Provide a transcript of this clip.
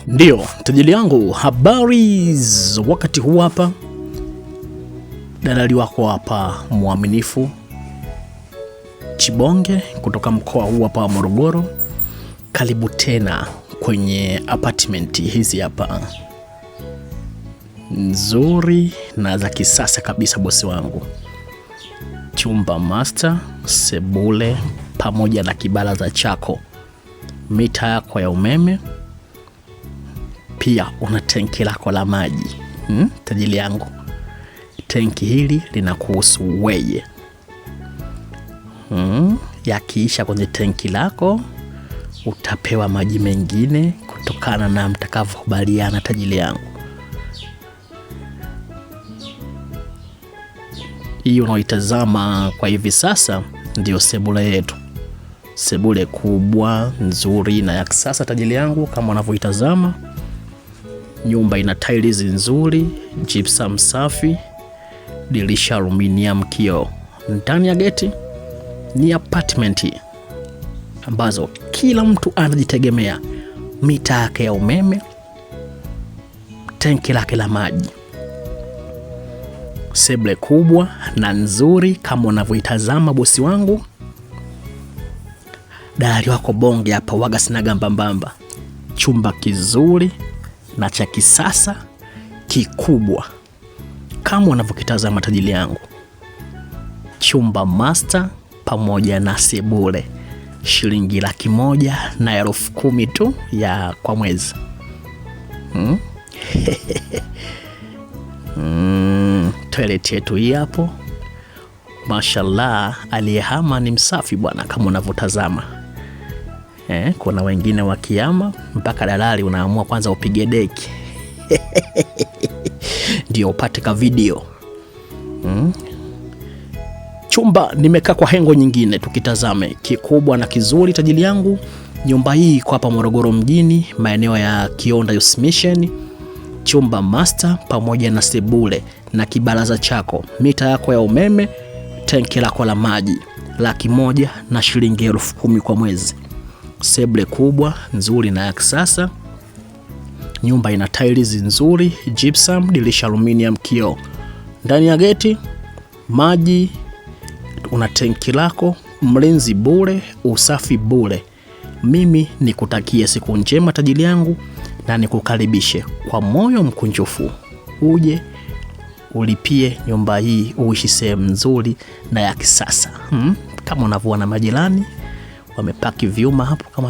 Ndiyo, tajiri yangu, habari wakati huu hapa, dalali wako hapa mwaminifu Chibonge kutoka mkoa huu hapa wa Morogoro. Karibu tena kwenye apartment hizi hapa nzuri na za kisasa kabisa, bosi wangu. Chumba master, sebule pamoja na kibaraza chako, mita yako ya umeme pia una tenki lako la maji tajili yangu, tenki hili linakuhusu weye. Yakiisha kwenye tenki lako utapewa maji mengine kutokana na mtakavyokubaliana, tajili yangu. Hii unaoitazama kwa hivi sasa ndiyo sebule yetu, sebule kubwa nzuri na ya kisasa, tajili yangu, kama unavyoitazama. Nyumba ina tiles nzuri, gypsum safi, dirisha aluminium, kioo. Ndani ya geti ni apartment ambazo kila mtu anajitegemea, mita yake ya umeme, tenki lake la maji, sebule kubwa na nzuri kama unavyoitazama bosi wangu. Dalali wako bonge hapa, waga sinaga mbambamba. Chumba kizuri na cha kisasa kikubwa kama unavyokitazama tajili yangu, chumba master pamoja na sebule, shilingi 110,000 tu ya kwa mwezi. Toilet yetu hii hapo, mashallah, aliyehama ni msafi bwana, kama unavyotazama. Kuna wengine wakiama mpaka dalali unaamua kwanza upige deki ndio upate ka video. Chumba nimekaa kwa hengo nyingine, tukitazame kikubwa na kizuri tajili yangu. Nyumba hii iko hapa Morogoro mjini, maeneo ya Kionda Youth Mission. Chumba master pamoja na sebule na kibaraza chako, mita yako ya umeme, tenki lako la maji, 100,000 na shilingi 10,000 kwa mwezi. Sebule kubwa nzuri na ya kisasa. Nyumba ina tiles nzuri, gypsum, dirisha aluminium, kioo. Ndani ya geti maji, una tenki lako, mlinzi bure, usafi bure. Mimi nikutakie siku njema tajiri yangu, na nikukaribishe kwa moyo mkunjufu uje ulipie nyumba hii, uishi sehemu nzuri na ya kisasa. Kama unavyoona majirani wamepaki vyuma hapo kama